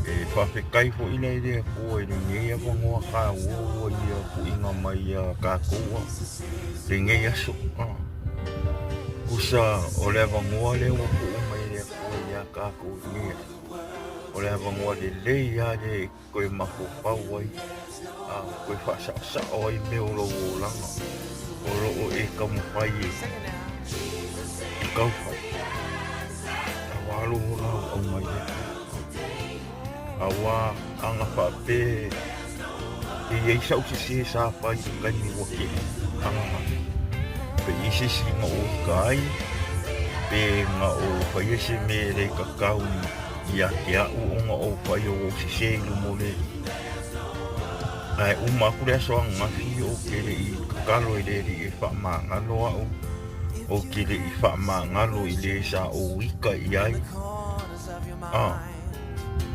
E faafetai foi la i le Atua i lenei avanoa taua ua ia tuuina mai ia tatou a lenei aso. Tusa o le avanoa lea ua tuu mai e le Atua ia tatou i lenei aso, o le avanoa lelei lava lea e toe mafaufau ai, toe faasaosao ai mea o lou olaga o lo o e taumafai e taufai aua lou ola auauna i le Atua. Aua ana faapea e i ai sau sese sa fai i le taimi ua tea, ananafi, pe i ai se isi na ou ita ai, pe na ou faia se mea e le tatau ia te au ona ou faia ua ou sese i luma o le Alii. Ae uma atu le aso ananafi ou te le i tatalo i le Alii e faamagalo au, ou te le i faamagalo i le sa ou ita i ai.